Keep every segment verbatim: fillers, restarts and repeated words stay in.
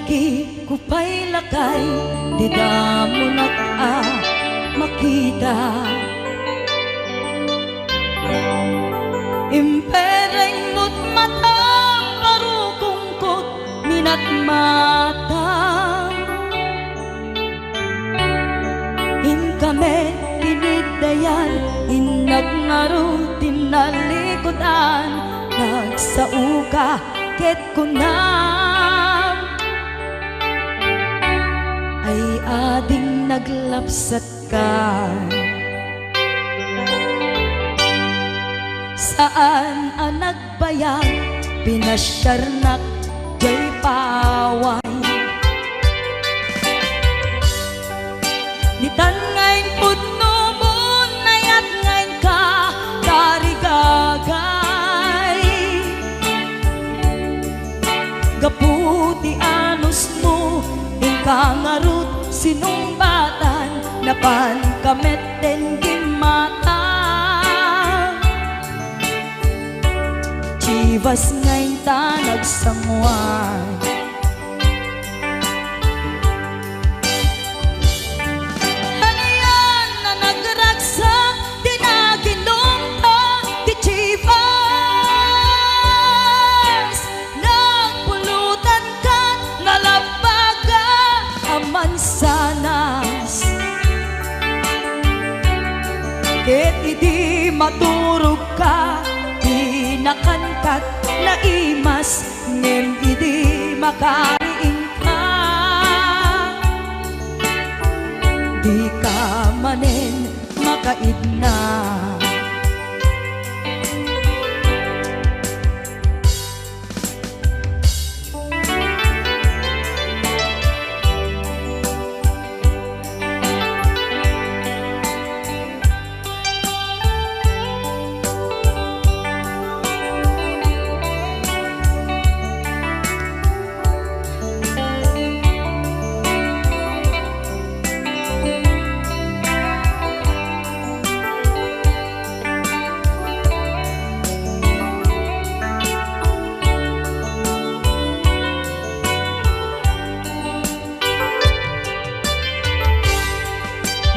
Ki-, kupay lakay ti damonak a makita. Impereng met matam, barukongkot minatmata. Inka met tiniddayan, innak ngarud ti nalikudan, nagsaoka ket kunam, ay ading naglapsatka. Saan a nagbayag, pinasiarnak jay paway. Ditan nga impudno mo, nayat nga inka tarigagay. Gapu ti anusmo, inka ngarud sinungbatan, napanka metten gimmata. Chivas nga inta nagsanguan. Anian a nagragsak ti naginumta ti Chivas? Nagpulutanka nga labbaga a mansanas. Ket idi maturogka, dinakankat naimas, ngem idi makariingka, dika manen makaidna.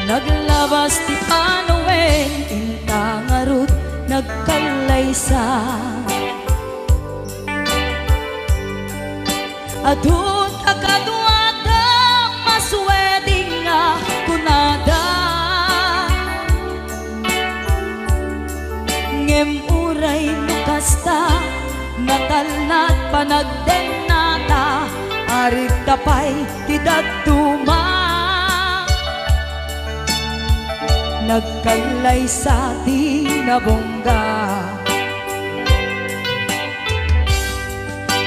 Naglabas ti panawen, inta ngarud nagkallaysa. Adu ta kaduada, mas wedding nga kunada. Ngem uray no kasta, natalna ti panagdennata, arigta pay ti dadduma. Nagkallaysa ti nabungga.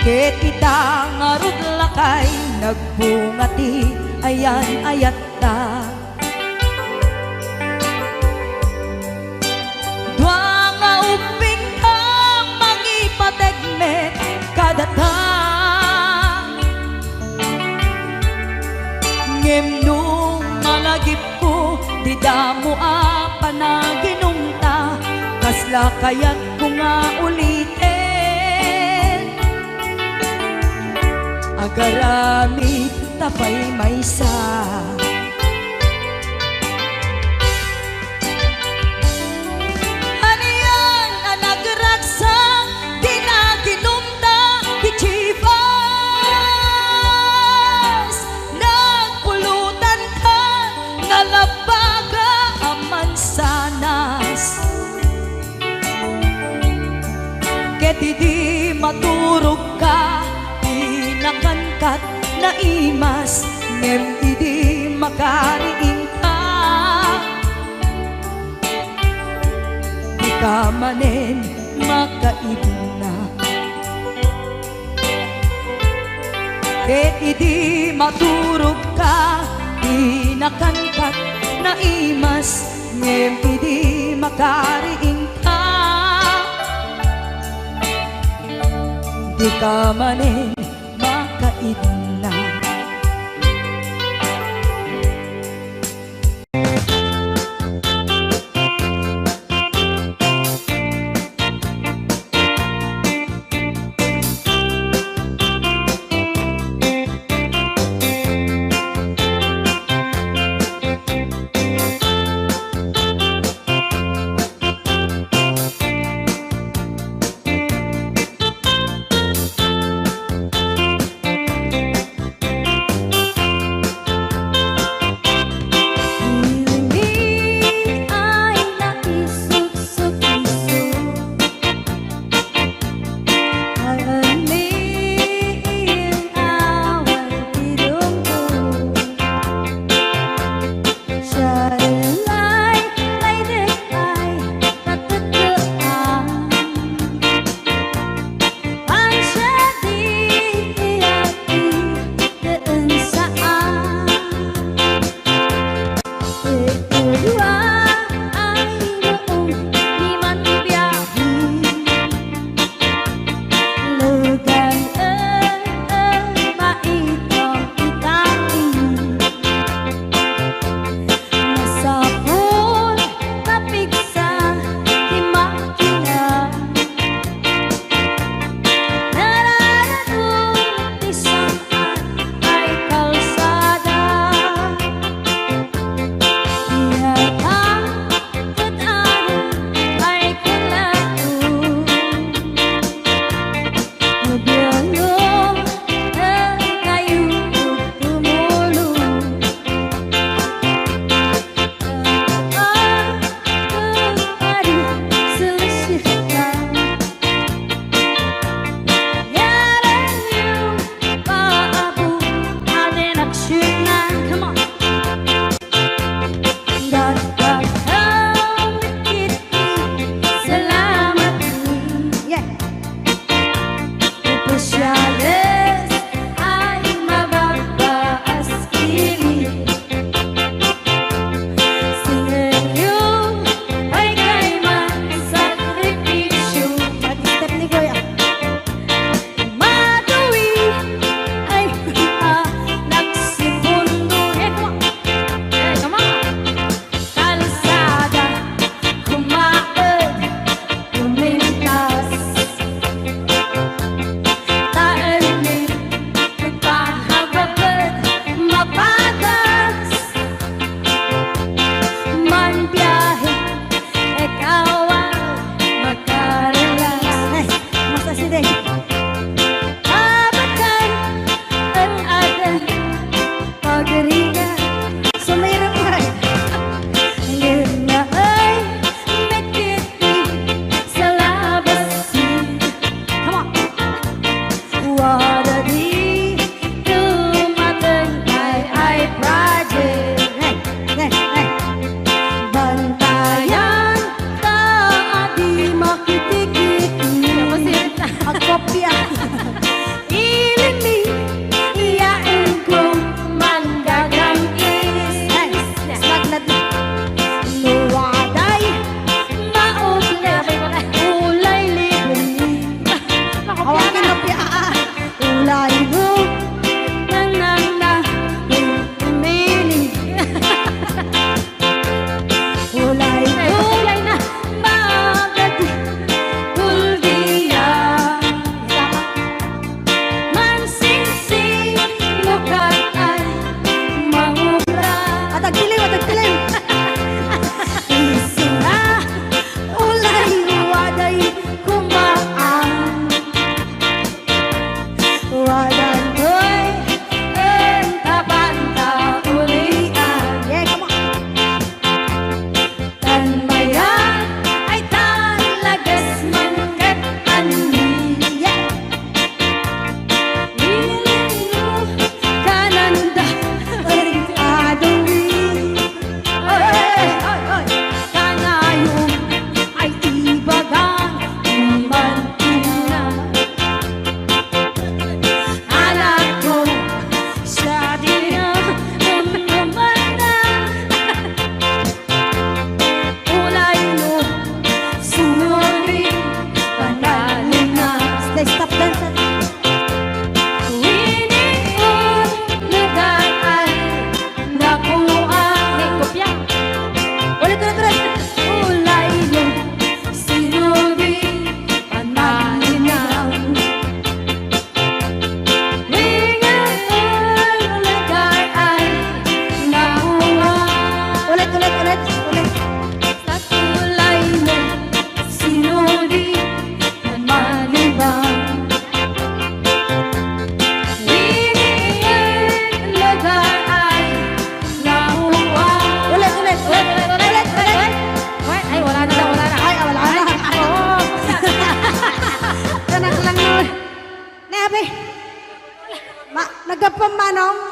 Ket ita ngarud lakay, nagbunga ti ayan-ayatta. Dua nga ubbingta, mangipateg met kadata. Ngem no malagipko ti damo a panaginumta, kasla kayatko nga uliten? Agaramidta pay maysa. Anian a nagragsak ti naginumta ti Chivas? Nagpulutanka nga labbaga a mansanas. Ket idi maturogka, dinakankat naimas, ngem idi makariingka, dika manen makaidna. Ket idi maturogka, dinakankat naimas, ngem idi makariingka, dika manen makaidna.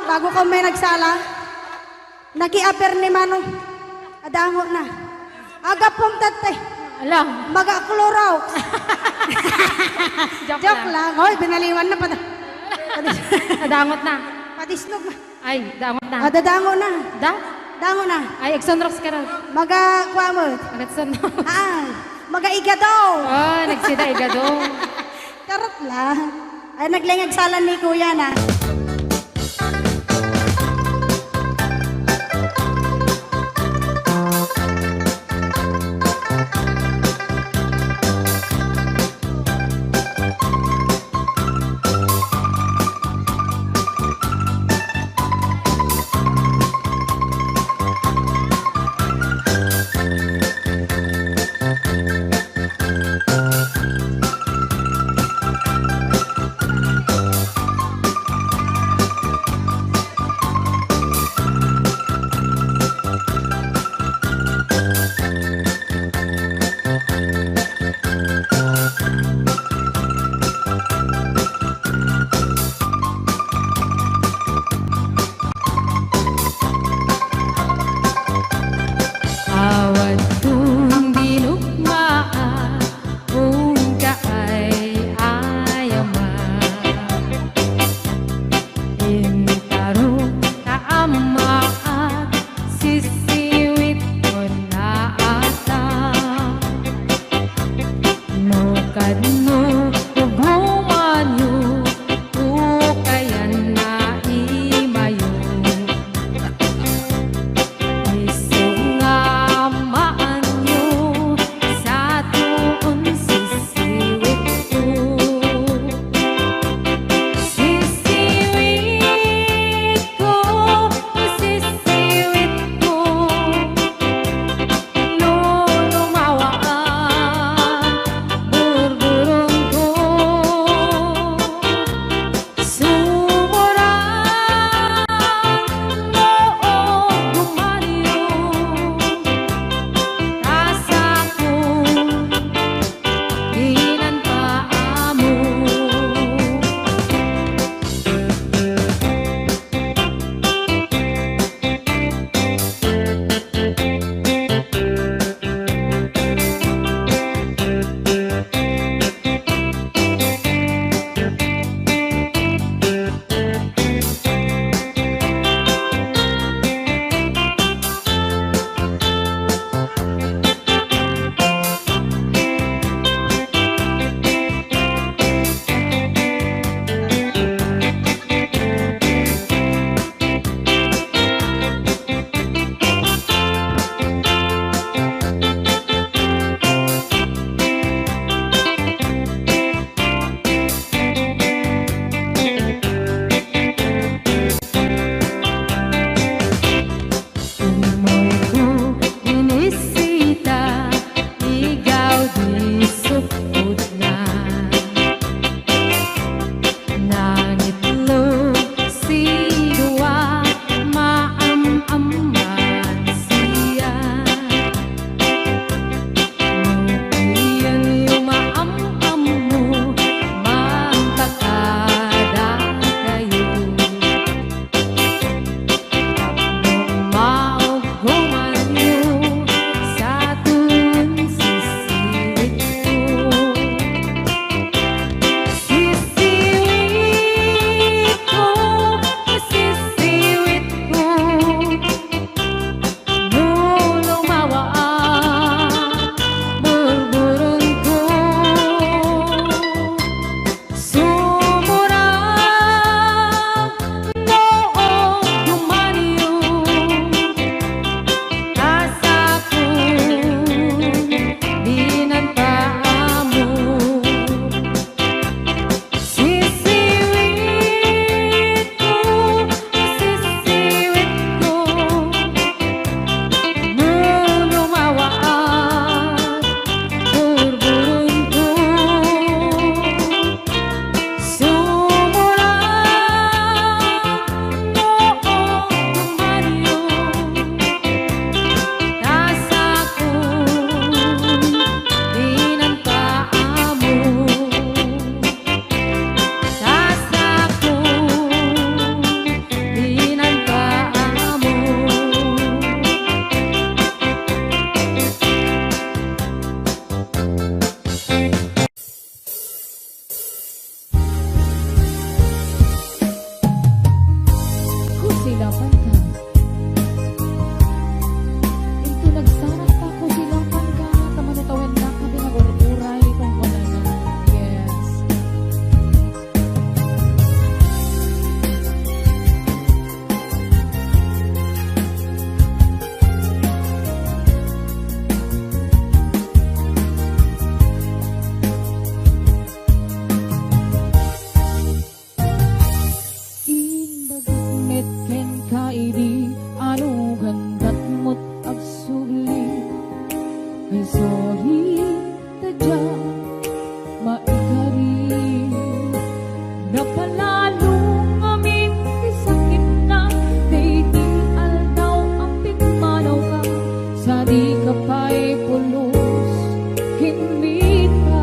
Bago ka may nagsala, nakiaper ni Manong. Adango na. Agapom tatay. Ala. Maga Clorox. Joke Joke lang. lang. Hoy, binaliwan na pati. Adangot na. Patisnog na. Ay, dangot na. Ah, dadango na. Da? Dango na. Ay, agsunrox ka na. Maga, kuamot. Agsunrox. Ah, maga igado. Oh, nagsida igado. Charot lang. Ay, naglengag salan ni Kuya na. Awan tong dinukmaak, unka ay ayama. Intaro ta ammaak, sisiwit ko na ata. No kadno ugumanyo, ukayan na imayo. Isu nga maanyo, sa tuon sisiwitko. Sisiwitko, Silapanka. Inton nagsarakta, kusilapanka, ta manutawennak a pinagur-uray, kunkunana. Yes. Imbagak met kenka idi, ano gandat mo't agsubli? Ay, sorry, ta diak maikari. Napalalo ngamin ti sakitna, daydi aldaw a pigmanawka, sadika pay pulos ken mita.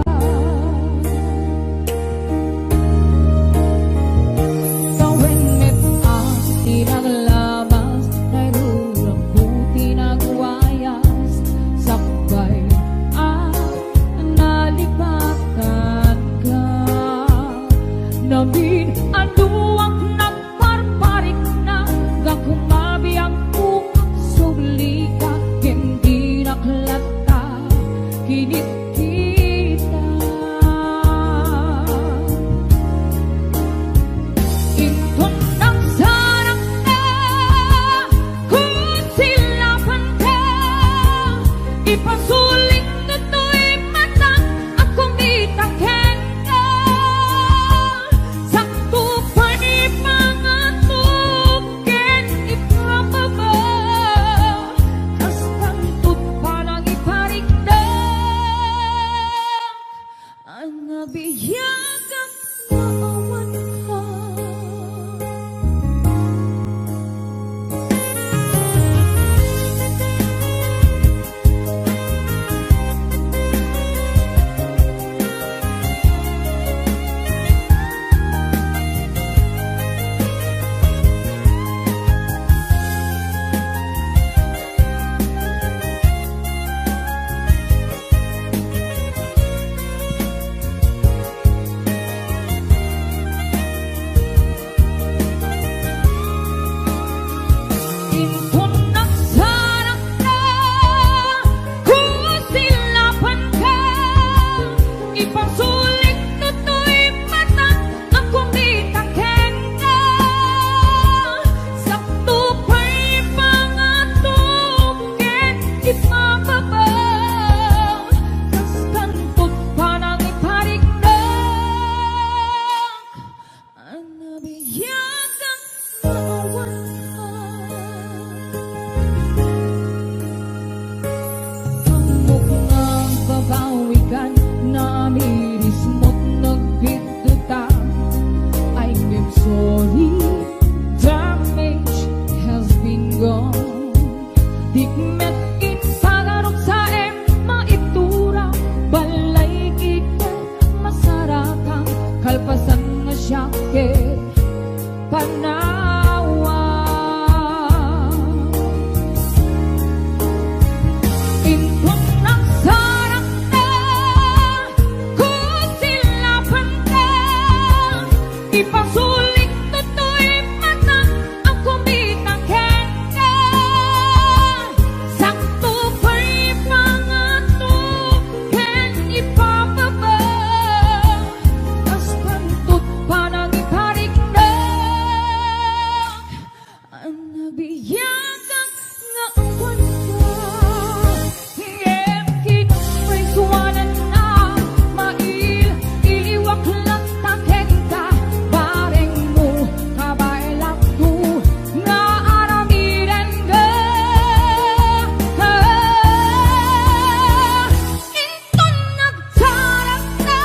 Tawen met a ti naglabas, nairurabko ti nagwayas, sakbay a nalipatanka. Namin a duak nagparparikna, gapu mabiagko agsublika, ken dinak latta kinitkita. Inton nagsarakta, kusilapanka, ipasulik toy matak a kumita kenka. Sakto pay pangato ken ipababa, kastan to't panangipariknak a nabiagak nga awan ka. Inton nagsarakta, kusilapanka, ipasulik toy matak a kumita kenka. Sakto pay pangato ken ipababa, kastan to't panangipariknak a nabiagak nga awan ka. Ammok nga agbabawikan, namiris mo't nagbiddutang. I'm sorry, damage has been done. Dik met impagarupsaem maitura, balay ket masarakan, kalpasan nga siak ket panawan. Inton nagsarakta, kusilapanka, ipasulik toy matak a kumita kenka. Sakto pay pangato ken ipababa, kastan to't panangipariknak a nabiagak nga awan ka. Ngem kinapaysuananna, mail-iliwak latta kenka, barengmo, kabaelakto, nga aramidenda. Inton nagsarakta,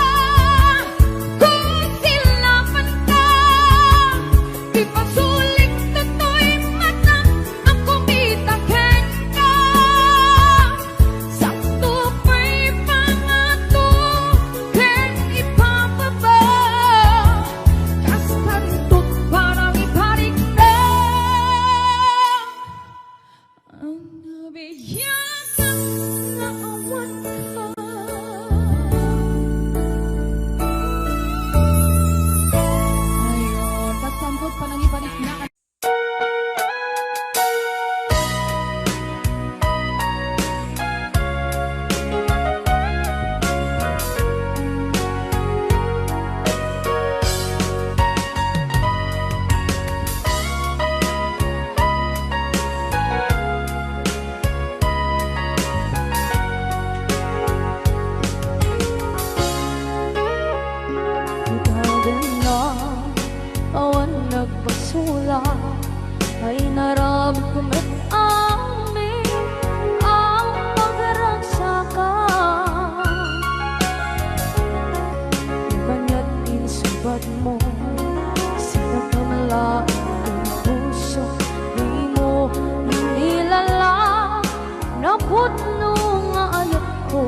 kusilapanka, ipasulik toy matak a Ay, naramidko met amin a pagragsakam. Kaniana insubadmo, sinakam laeng ti puso, dimo inilala, napudno nga ayatko.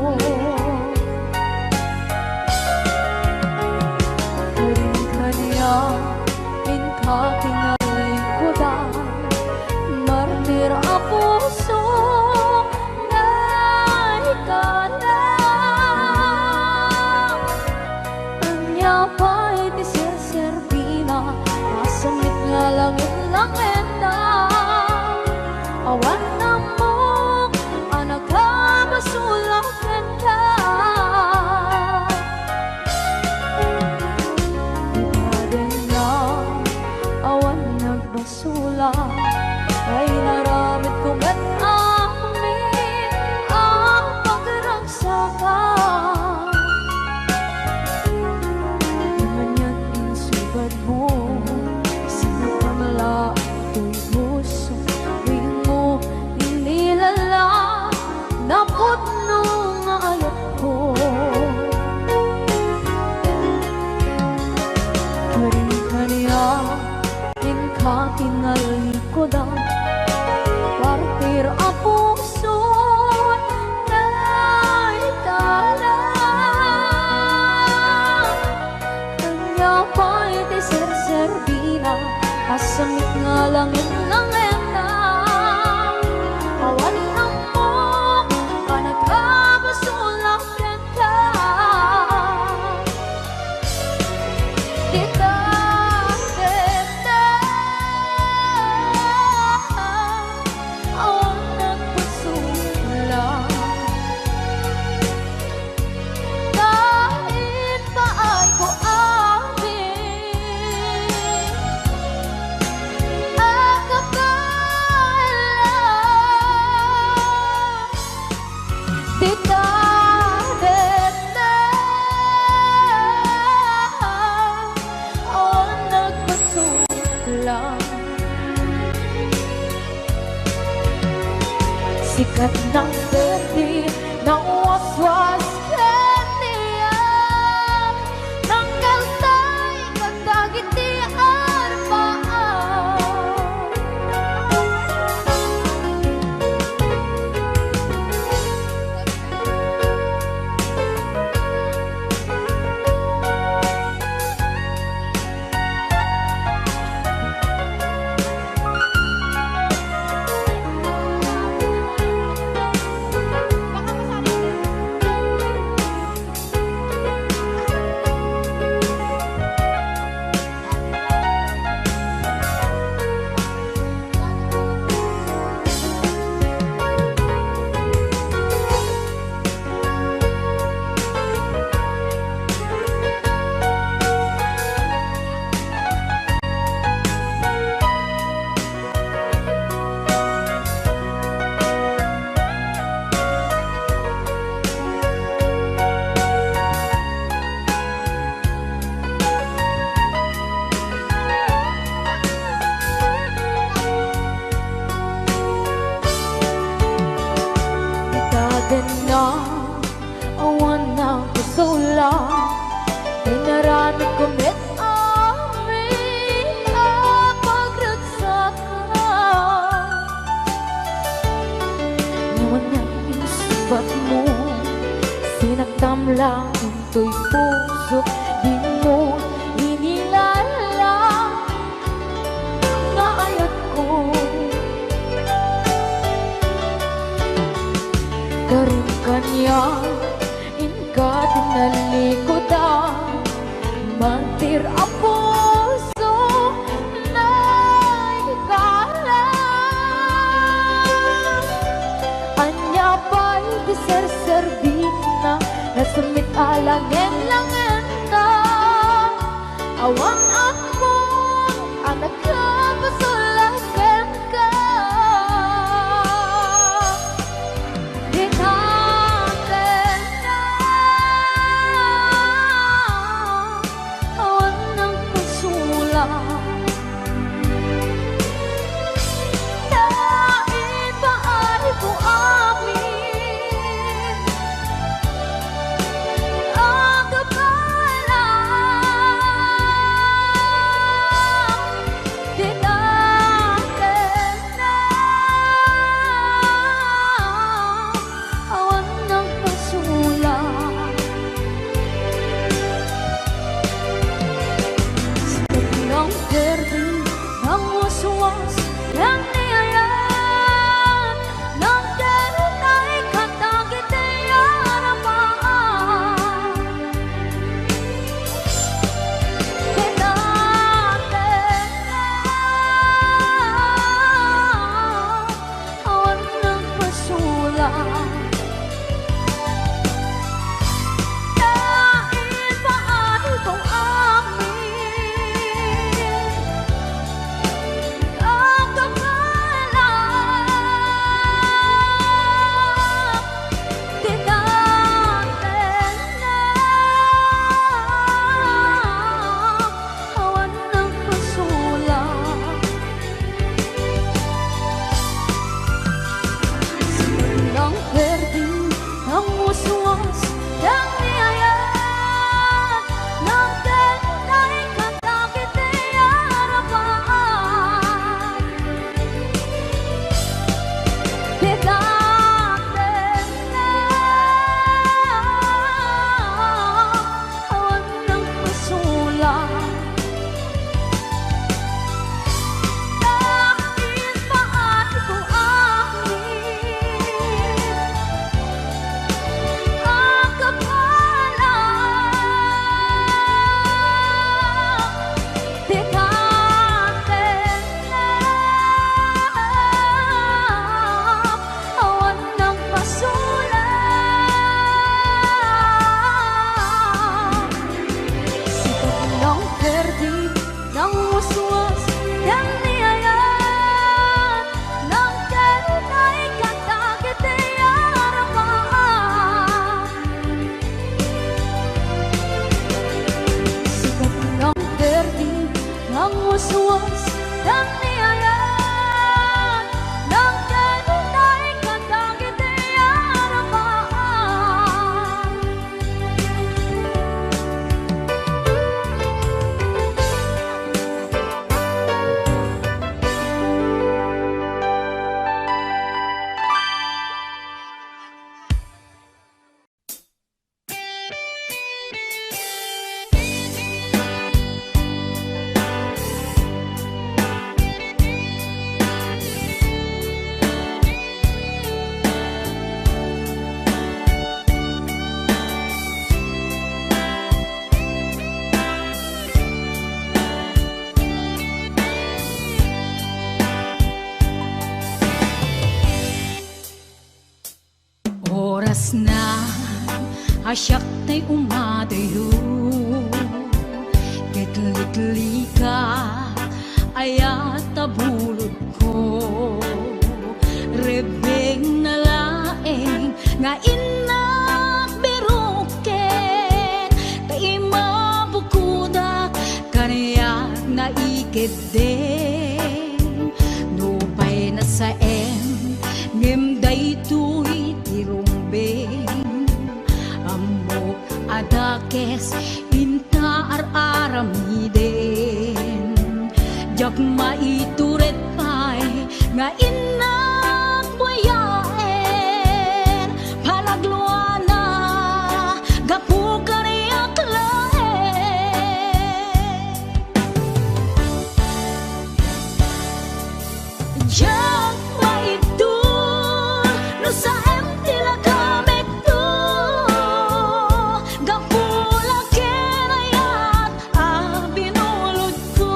Kaniana, inka tinallikudan, martir a puso, naikana. Ania pay ti serserbina, a semmit nga langit-langitna? Awan ammok a nakabasol a kenka. Ita denna, awan nagbasol a, ay, naramidko met amin a pagragsakam. Kaniana insubadmo, sinakam laeng ti puso, dimo inilala, napudno nga ayatko. Kaniana, inka tinallikudan, martir a puso, naikana. Ania pay ti serserbina, a semmit nga langit-langitna? Awan ammok a nakabasol a kenka. Dita, dita, awan nagbasol a. Dahil paayko amin a kabaelan. Dita, dita, awan nagbasol a. Sikat nang perdi, nang waswas kaniak, nang kaltay kadagiti arpaam. Itagan na awan nang kasaula, inaramidko met amin a pagragsakam. Ngem ania insubadmo, sinaktam laeng toy pusok, dimo inilala nga ayatko. Karin kaniak, inka tinallikudan, martir a puso, naikana. Ania pay ti serserbina, a semmit a langit-langitna? Na, a siak tay umadayo, ket liklikak, ayat a bulodko. Rebbengna laeng nga innak biroken, ta imabukodak, kaniak naikeddeng. Nupay nasaem, ngem daytoy ti rumbeng. Ammok a dakes inta ar-aramiden. Diak maitured pay nga innak buyaen. Panagluana, gapu kaniak laeng. Diak maibtur no saem ti lagamekto, gapu la ken ayat a binulodko.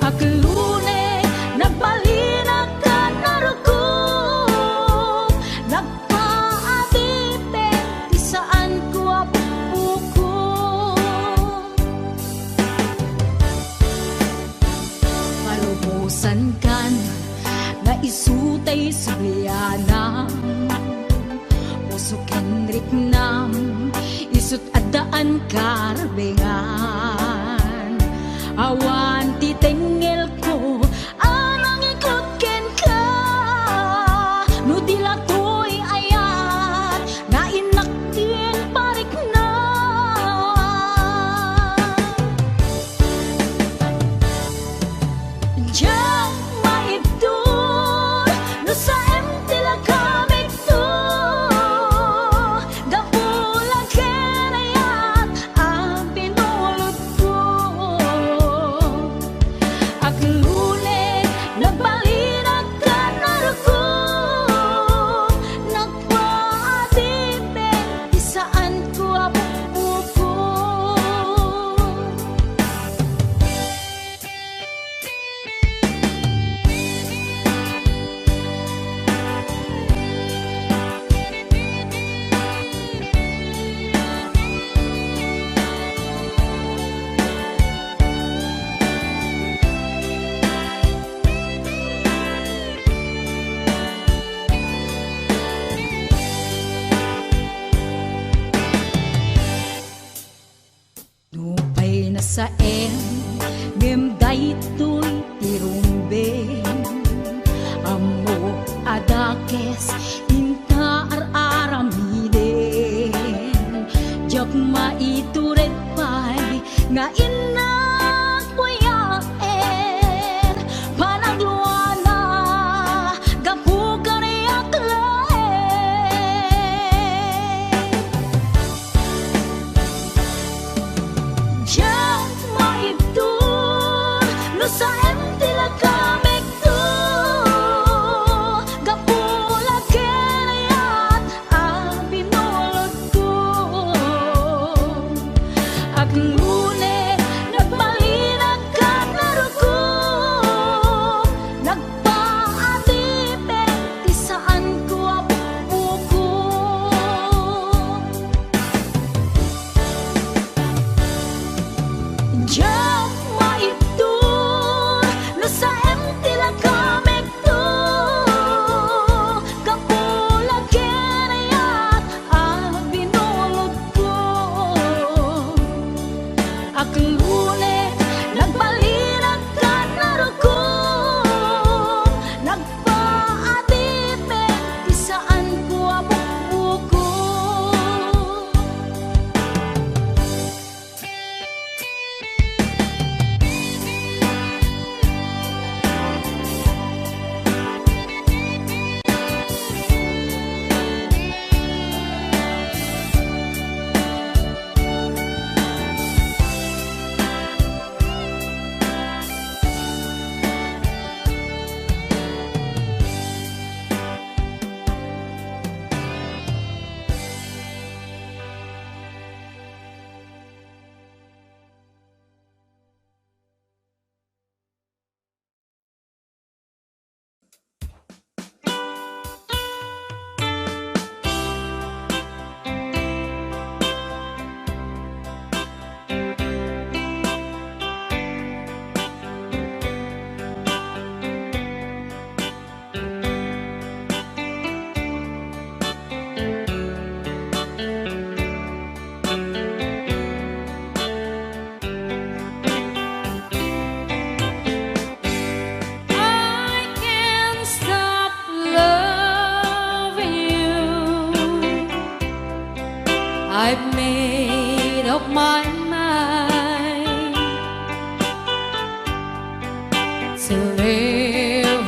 Aglune, nagbalinak ken narukop, nagpaadipen ti saanko a pukpukot. Palubosankan nga isu tay sublianam, puso ken riknam, isut' addaan karbengan. Awan ti tengngelko a nangikut kenka, no di la toy ayat nga innak ti parikna. Diak maibtur no saem ti lagamekto, gapu la ken ayat a binulodko. Aglune, nagbalinak ken narukop, nagpaadipen ti saanko a pukpukot. Nupay nasaem, ngem daytoy ti rumbeng. Ammok a dakes inta ar-aramiden. Diak maitured pay nga innak buyaen. Panagluana, gapu kaniak laeng. Diak maibtur no saem ti lagamekto, gapu la ken ayat a binulodko. Aglune, nagbalinak ken narukop, nagpaadipen ti saanko a pukpukot. Diak maibtur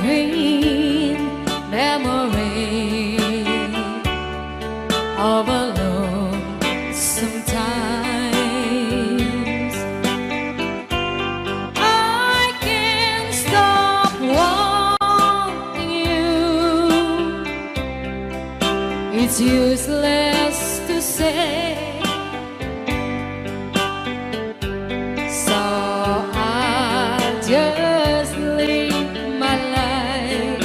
Living memory of a lonesome times. I can't stop wanting you. It's useless to say. So I'll just live my life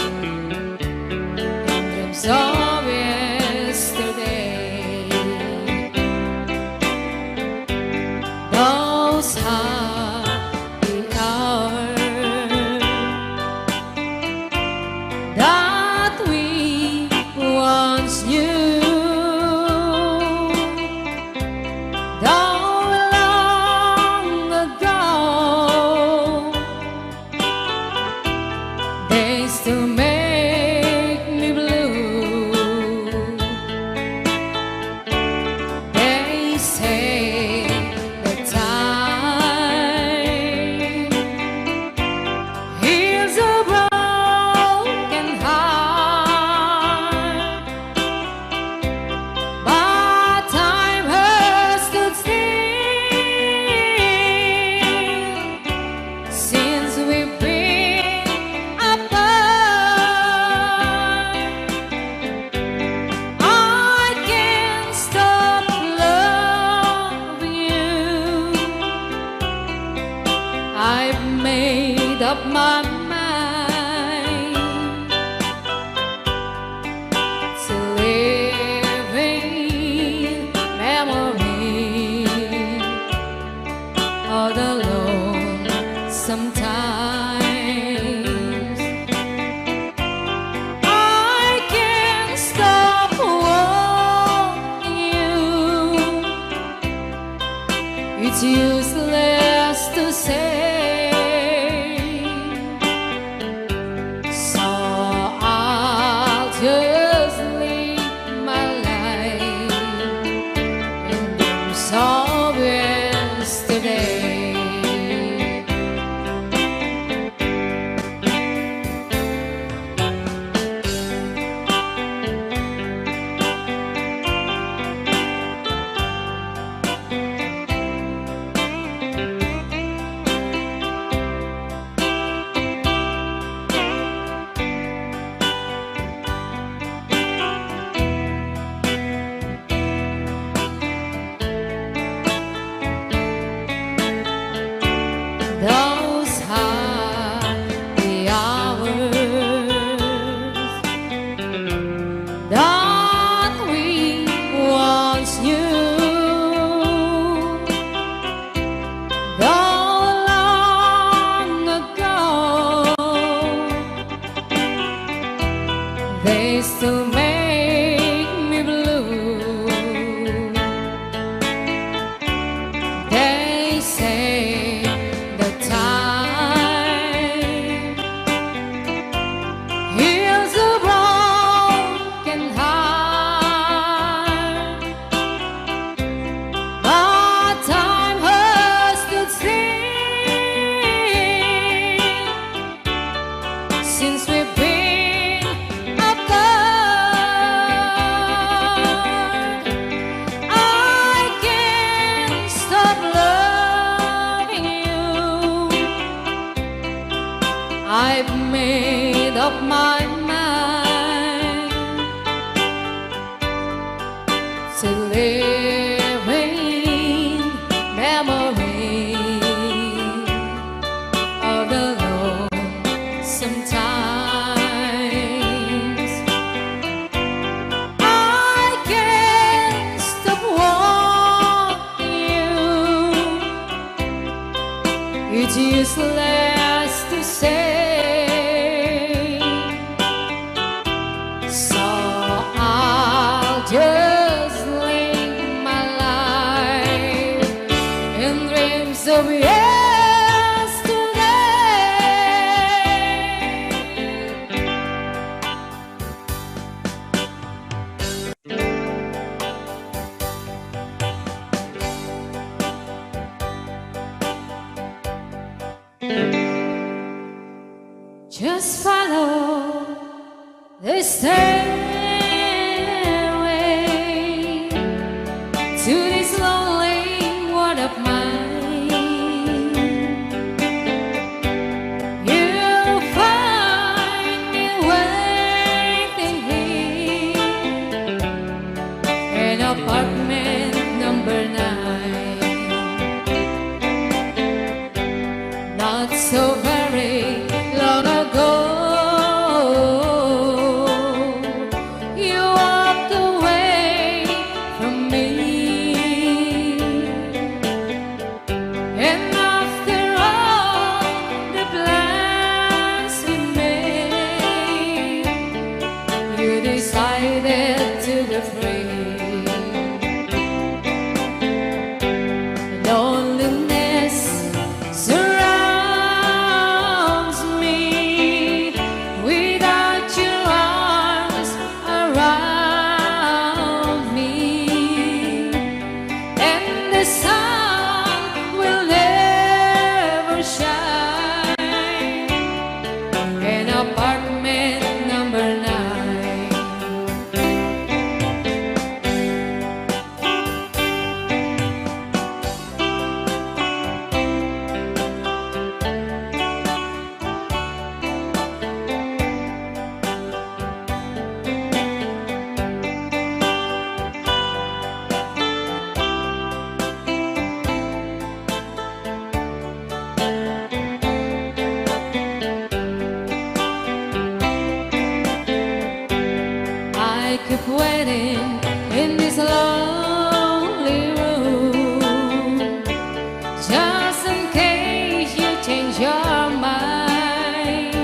in dreams of yesterday. Those happy hours that we once knew. Though long ago, they still make me blue. They say that time heals a broken heart, but time has stood still since we've been apart. I can't stop loving you. I've made up my mind to live in memory all alone sometimes. I can't stop wanting you. It's useless to say. So I'll just live my life in dreams of yesterday. Those happy hours that we once knew, though long ago, they still make me blue. They say the time heals a broken heart, but time has stood still since we've been apart. I can't stop loving you. I've made up my mind to live in memory of the lonesome times. I can't stop wanting you. It's useless to say. Just follow the stairway to this lonely world of mine. You'll find me waiting here in apartment number nine. Not so very long ago, you walked away from me. And after all the plans we made, you decided to be free. Loneliness surrounds me without your arms around me, and the sun will never shine in apartment number nine. I keep waiting in this lonely room, just in case you change your mind.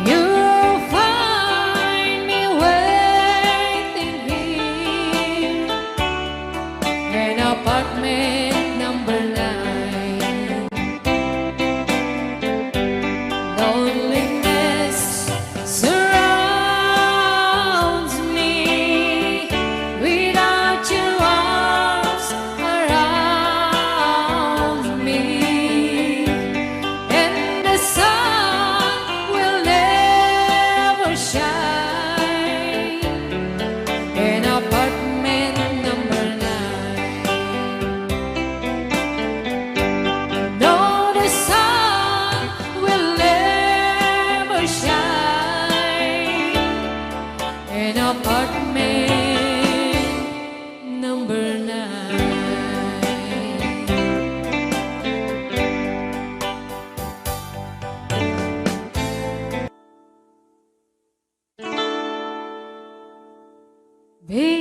You'll find me waiting here in apartment number nine. Loneliness surrounds me without your arms around me, and the sun will never shine in apartment number nine. No, the sun will never shine in apartment number nine.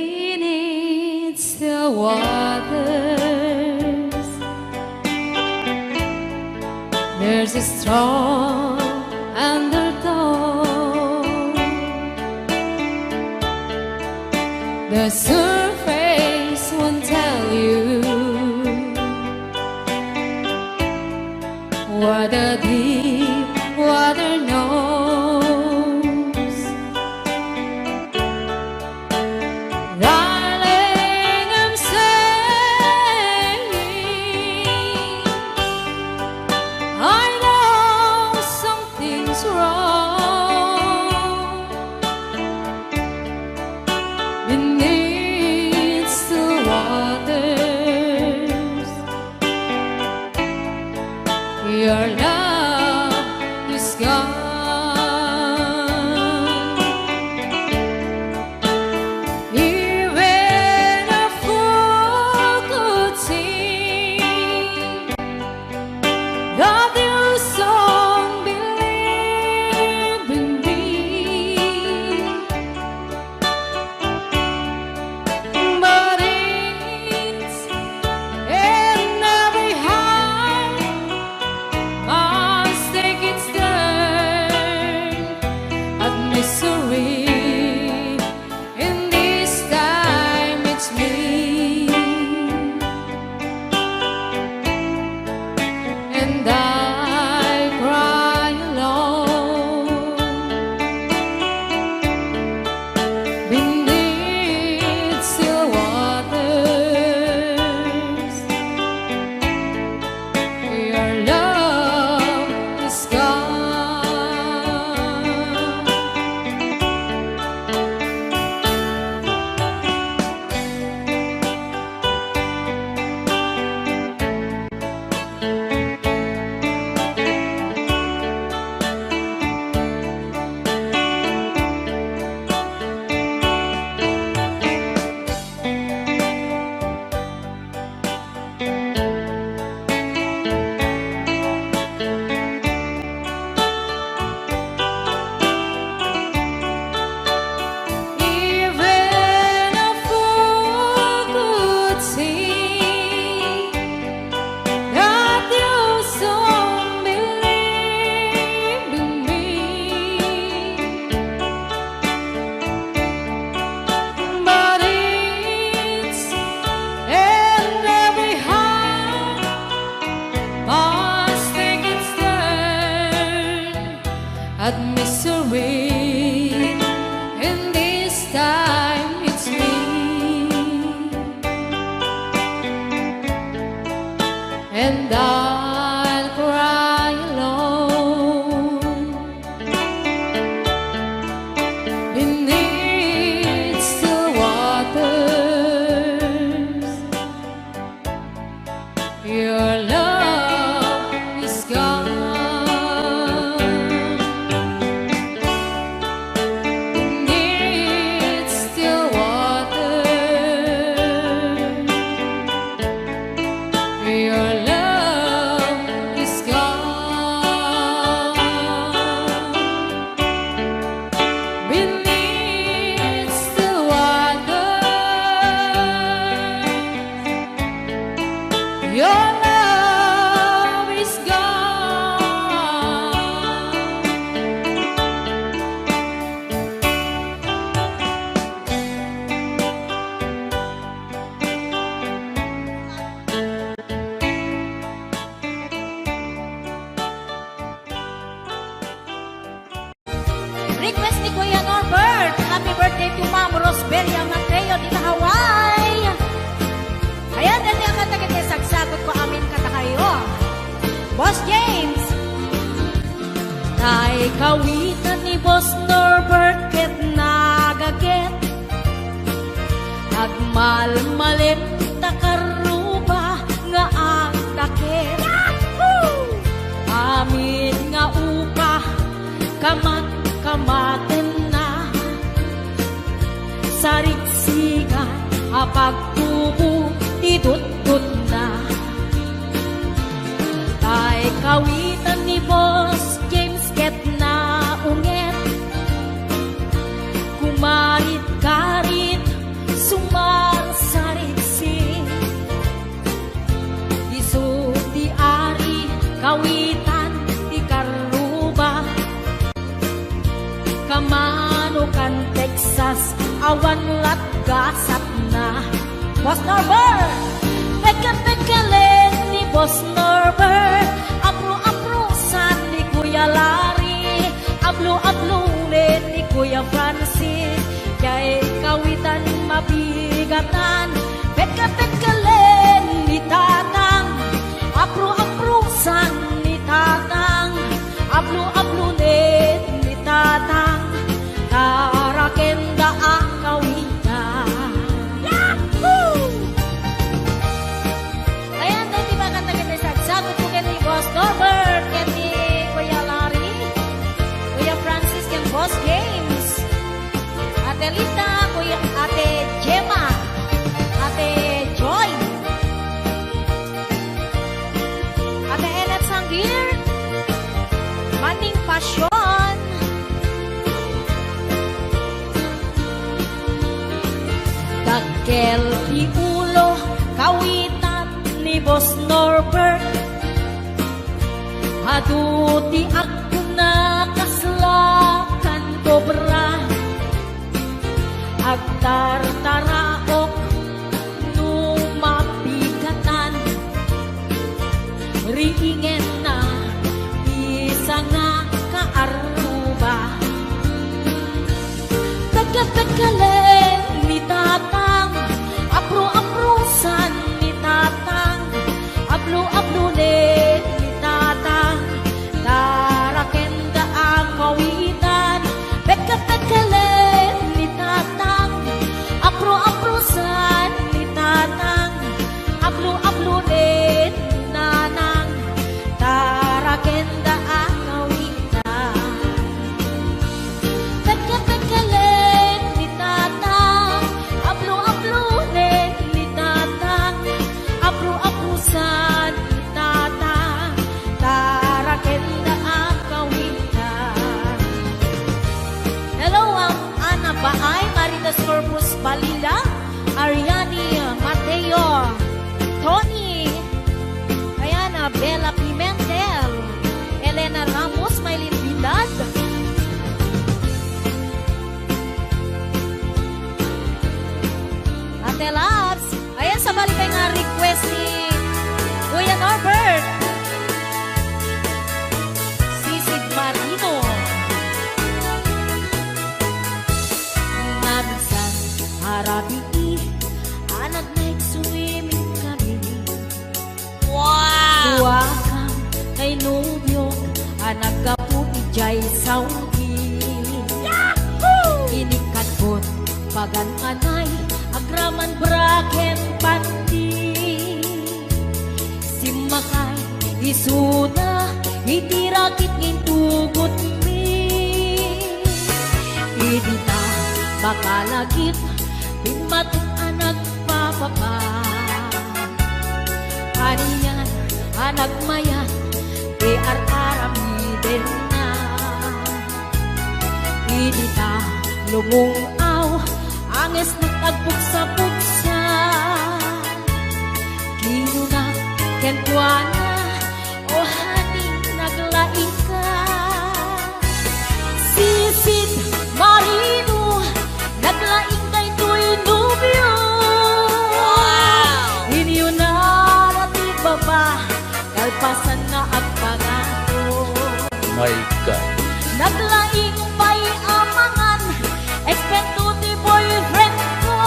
Beneath the waters, there's a strong undertow. The surface won't tell you what the deep water knows. Darling, I'm saying, I know something's wrong beneath Misery, and this time it's me. And I'll cry alone beneath still waters. Your love is gone beneath still waters. Your love is gone beneath still waters. Your love is gone. Request ni Kuya Norbert. Happy birthday to Ma'am Rosbelia Mateo dita Hawaii. Ayan, dati ang kanta ket sagsagutko amin kadakayo. Boss James. Tay kawitan ni Boss Norbert ket nagaget. Agmalmalem ta karruba nga agtaket. Amin nga upa, kamat-kamatenna. Sarigsigan a pagtubo ti dutdotna. Tay kawitan ni Boss James ket naunget. Kumarit-karit, sumarsariksi. Isu ti ari, kawitan ti karruba. Kamano kan Texas, awan latgasatna. Boss Norbert! Pekka-pekkalen ni Boss Norbert. Apro-aprosan ni Kuya Larry. Ablo-ablonen ni Kuya Francis. Tay kawitan mabigatan. Pekka-pekkalen ni Tatang. Apro-aprosan ni Tatang. Ablo-ablonen ni Tatang. Tarakenda a kawitan. Yahoo! Ayan, daytoy ba kanta ket sagsagutko ken ni Boss Norbert, ken ni Kuya Larry, Kuya Francis, ken Boss James, Ate Lita, Kuya, Ate Gemma, Ate Joy, Ate Enep Sangir, Maning Pasyon, Dakkel ti ulo, kawitan ni Boss Norbert. Adu ti agkuna kasla kan kobra. Agtartaraok no mapikatan. Riingenna ti sanga kaarruba. Pekka-pekkalen ni Tatang, apro-aprosan ni Tatang, ablo-ablonen ni Tatang, tara Naggapu idiay Saudi. Inikadbot pagan-anay, agraman bra ken panti. Simmakay isuna iti rakit nga intugotmi. Idi ta makalagip, bimmatik a nagpapapa. Anian a nagmayat ti ar-aramidenna. Idi ta lumung-aw, angesnak agpugsa-pugsa. Kinuna kenkuana, "O honey, naglaingka." Sisid Marino, naglaing daytoy nobio. Wow! Inyunan ti baba, kalpasan nga agpangato. My God. Naglaing pay a mangan, eksperto ti boyfriend ko.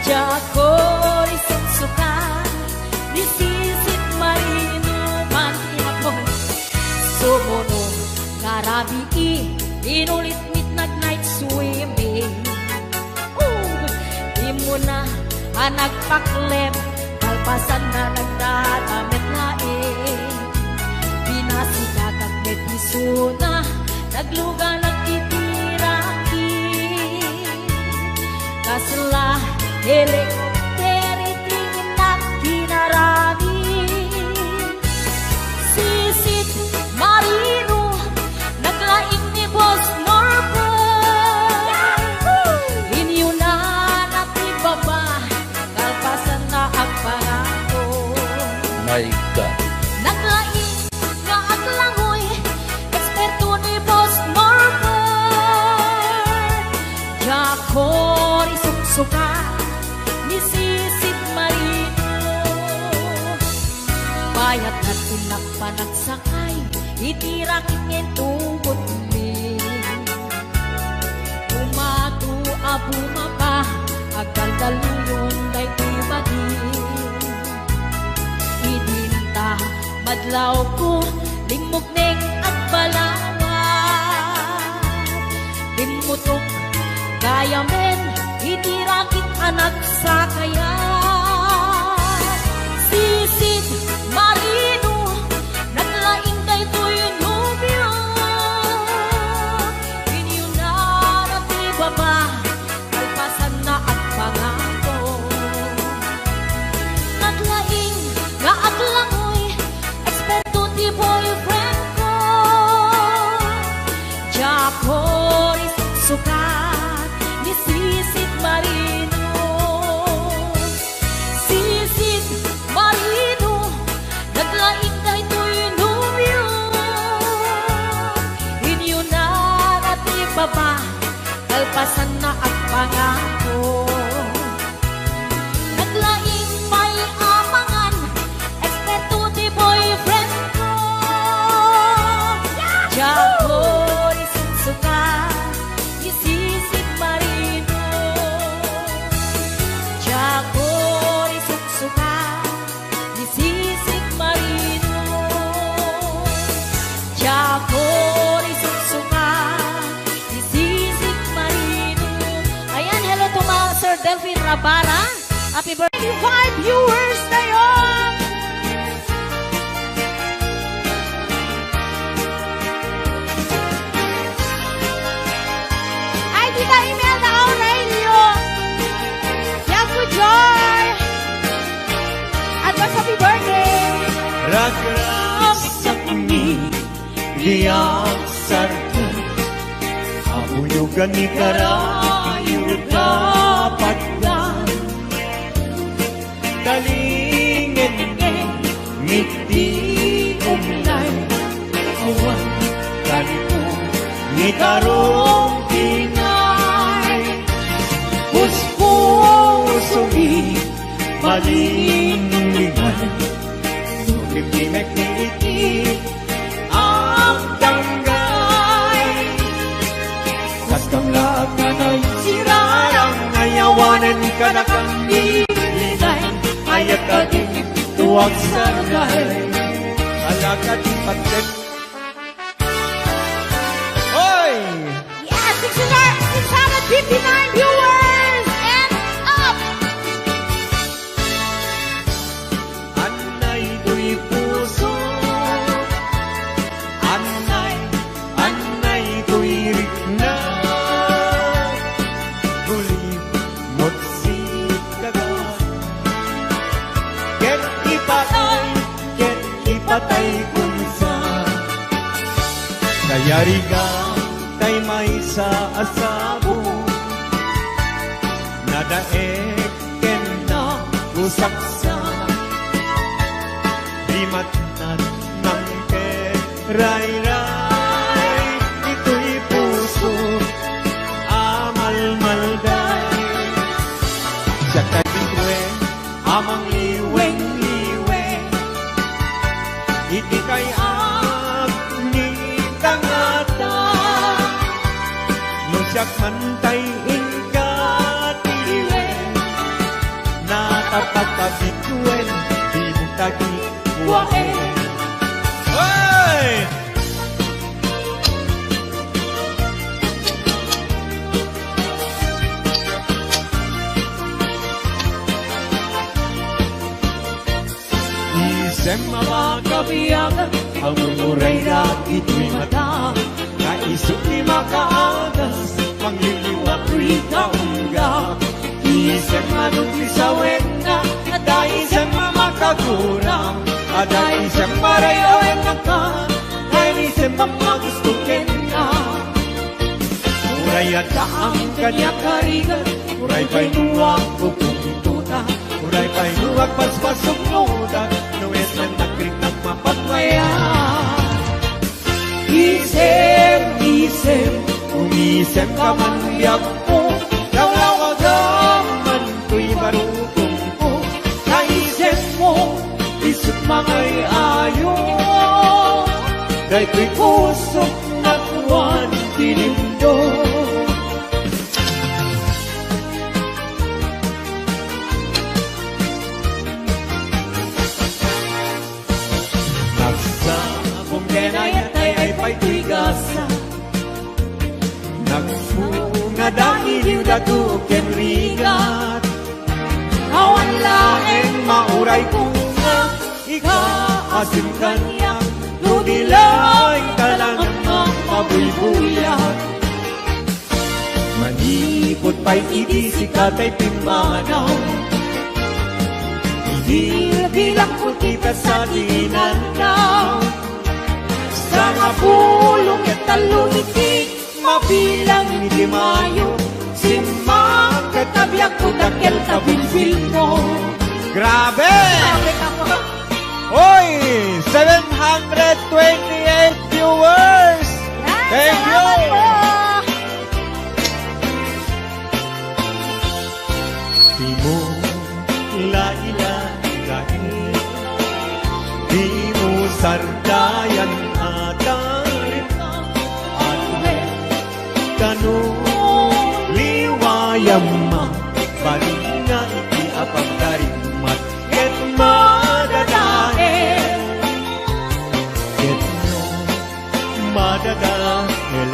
Diak isuksuka ni Sisid Marino man ti Hapon. Sumuno nga rabii, inulit mit nag-night swimming. Ooh! Immuna a nagpaklep, kalpasan nga nagdadamet laeng. Pinasikatak met isuna, nagluganak iti rakit. Kasla helikopter iti innak kinarami. Sisid Marino, naglaing ni Boss Norbert. Inyunan ti baba, kalpasan nga agpangato. My God. Naglaing nga aglangoy, eksperto ni Boss Norbert. Diak isuksuka ni Sisid Marino. Bayat nga ti nagpanagsakay iti rakit nga intugotmi. Bumato a bumaba, agdaldaluyon daytoy badi. Idinta madlawko, limmukneng agbalawat. Bimmutok gayamen iti rakit a nagsakayat. Sisid Marino, naglaing daytoy nobio. Inyunan ti baba, kalpasan nga agpangato. Naglaing nga aglangoy, eksperto ti boyfriend ko. Diak isuksuka ni Sisid Marino. Sisid Marino, naglaing daytoy nobio. Inyunan ti baba, kalpasan nga agpangato. Naglaing pay a mangan, eksperto ti boyfriend ko. Diak isuksuka ni Sisid Marino. Diak isuksuka ni Sisid Marino. Diak isuksuka ni Sisid Marino. Ayan, hello to mga Sir Delphine Rabara. Happy birthday. Five viewers na yon. Ay, Tita Imelda Aurelio. Yaku Joy. Advance happy birthday. Ragragsak mi, di agsarkan. Abuyogan ni karayo kapatgan. Talingen ken migdi umlay. Awan kanko ni tarong tinay. Puspusomi malinglingay. Nagimgimek ni iti agdanggay. Kas kamlaag nga naisirarang, ayawanen kadakami linay. Ayat kadin tuag sargay. Alagad ti patget. Hoy! Yes, six hundred, six hundred fifty-nine viewers and up! Annay toy puso, annay, annay toy rikna. Gulib met sikaga. Ket ipatay, ket ipatay kunsa. Kayariga tay maysa a sabo. Nadaek ken nausaksa. Di matnat nang ket rayray, ditoy puso a malmalday. Siak tay bituen a mangliweng-liweng iti kay-at ni tangata. No siak man tay inka ti liweng, natapatapituen, di mo tagi kuaen. Hey! Isem a makabiag, aguray dagitoy mata. Kaisut ti makaagas, mangliliwat toy kaungga. Isem a no ti sawenna, adda isem a makagura. Adda isem a ray-awenna ka, adda isem a magusto kenka. Uray adda amin kaniak a rigat, uray pay no agpupungtotak, uray pay no agpaspasungotak, no isem nagriknak mapagmaya. Isem, isem, umisem ka man biagko, lawlawagam man toy barukongko, ta isemmo, isut mangay-ayo, daytoy pusok nakuan ti lindo. Nagsakong ken ayat tay ay pay toy gasa. Nagbunga dagiti dato ken rigat. Awan laeng mauray ko nga ikaasim kaniak, no di laeng talaga mapabuybuyak. Manipud pay idi sika tay pimmanaw, bilbilangko ti pesa ti inannaw. Sangapulo ket tallo iti mabilang iti Mayo, simmangpet a biagko dakkel ta bilbilmo. Grabe! Grabe ka po. Hoy! Seven hundred twenty-eight viewers! Yan, Thank you! salamat po! Di mo lailai, di mo sardayan a tarima. Kano liwayam, bali nga iti apagtarimmat ket madadael. Ket no madadaelen,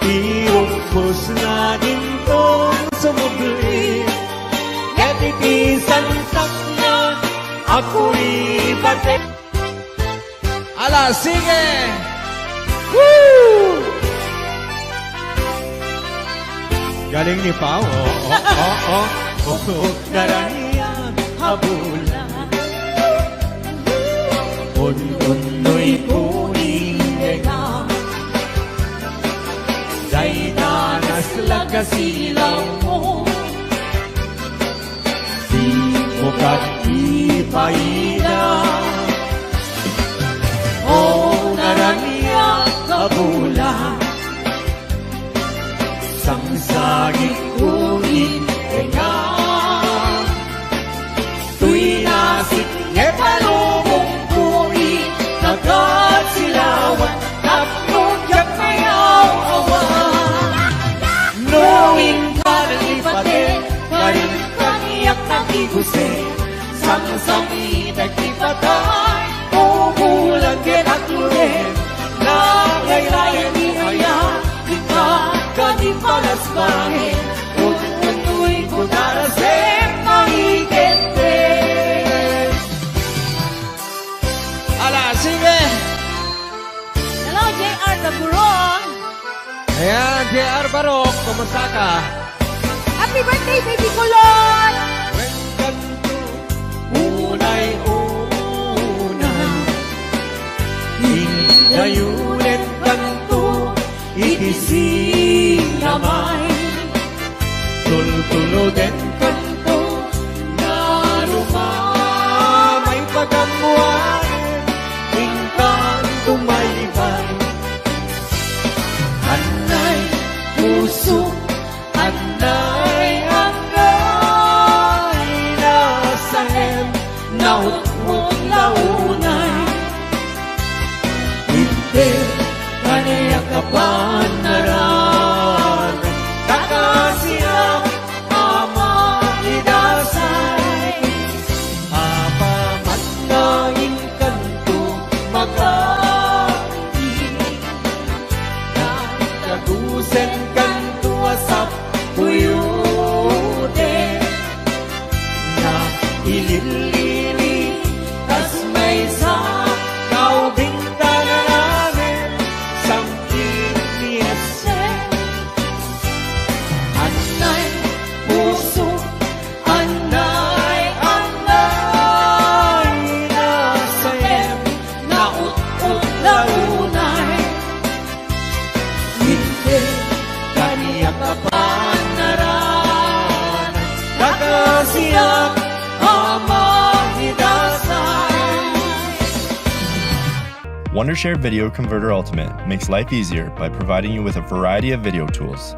ti ubos nga dintong sumubli, ket iti santak nga agkuribate. Ala, sige! Woo! Galing ni Pao. Oh, oh, oh, oh. Oh, naranian a bulan. Un-unnoy ko ing eka. Dayta naslag a silaw mo. Di mo ket ipaida. O naranian a bulan, sangsagitko ing tenga. Toy nasik nga palubongko ing nagasilawan. Tapno diak mayaw-awan. No inka nalipate, karin kaniak nagiguse, sangsangitek ti patay. J R Barok, kumusta ka? Happy birthday, baby kulot! Wen kanto, unay-unay, indayunen kanto iti sinamay. Tultuloden kanto nga rumamay pagammoanen, inkanto maybay. Anay, puso, anay, anay, nasaem, nautmot la unay. Inter kaniak a panaran, kakasiak a maidasay. Apaman nga inkanto makaanggi, nagdagusen kanto a sappuyoten. Naililili kas maysa kaubing tanananen, samkin ni Ese. Anay, puso, anay, anay, nasaem, naut-ot la unay. Inter kaniak a panaran, kakasiak a maidasay. Wondershare Video Converter Ultimate makes life easier by providing you with a variety of video tools.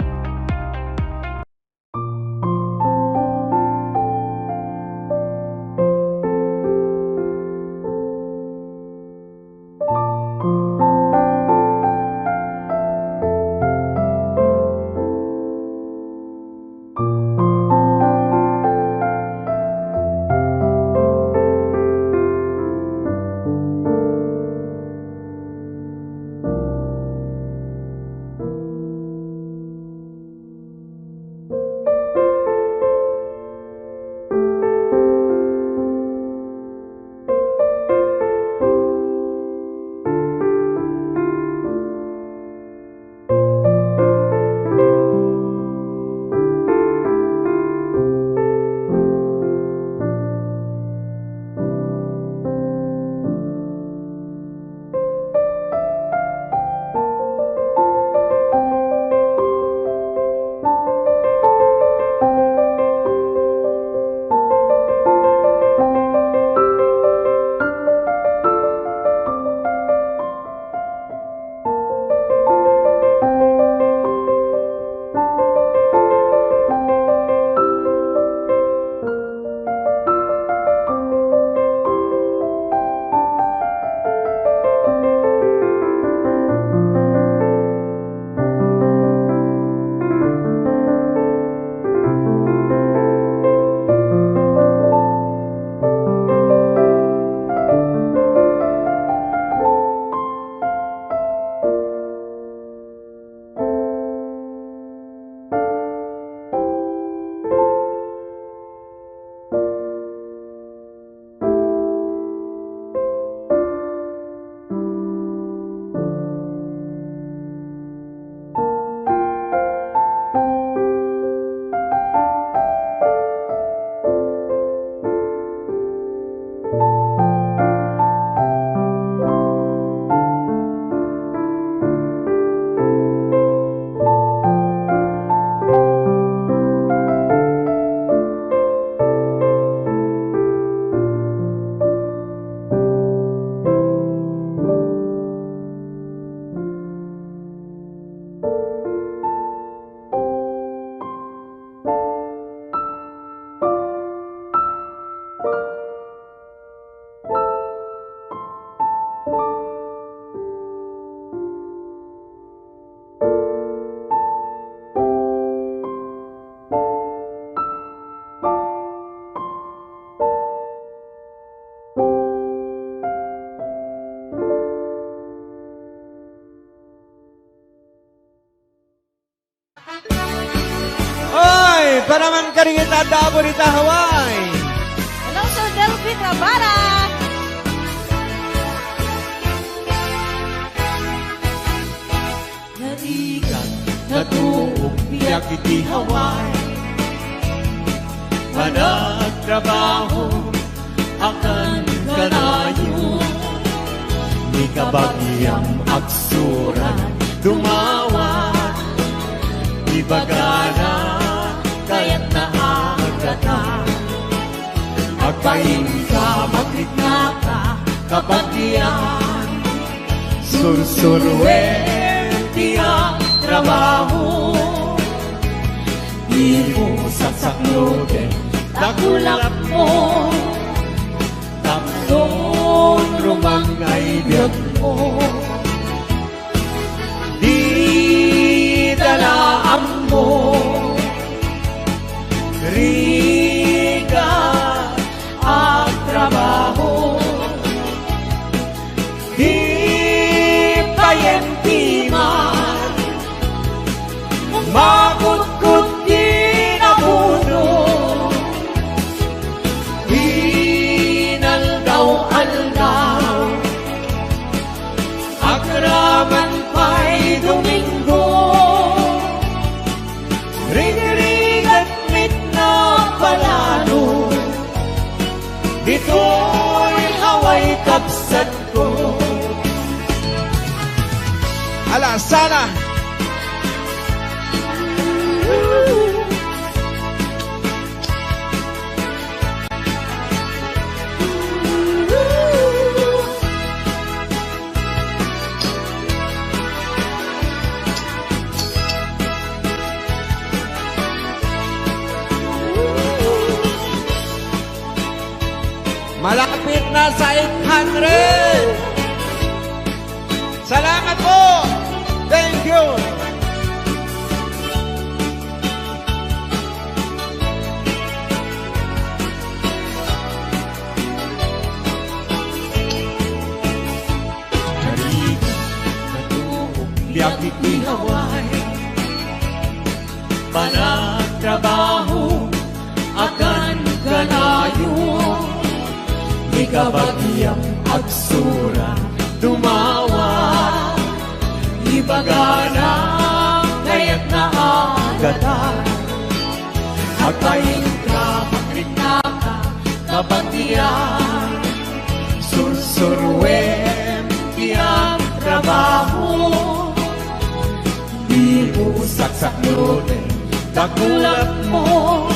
Oy, para man kadagiti adda Apo dita Hawaii. Hello, Sir Delvin Rabara. Naikan, natu- iti Hawaii. Panagtrabaho a ken kanayon, di kabagiam agsurat, dumawat, ibagana, kayatna a gatan. Agpainka, magriknaka, kabagian, sursuruem ti agtrabaho. Dimo saksakloten dakulapmo, tapno rumangay biagmo. Dita la ammo, rigat agtrabaho. Di payen ti man makutkot ti napuno. Inaldaw-aldaw, agraman pay Domingo, rigrigat met napalalo. Ditoy Hawaii, kabsatko. Ala, sana. Malapit na sa eight hundred. Salamat po. Thank you. Biag iti Hawaii, panagtrabaho a ken kanayon, di kabagiam agsurat, dumawat, ibagana, kayatna a gatan. Agpainka, magriknaka, kabagian, sursuruem ti agtrabaho. Dimo saksakloten dakulapmo,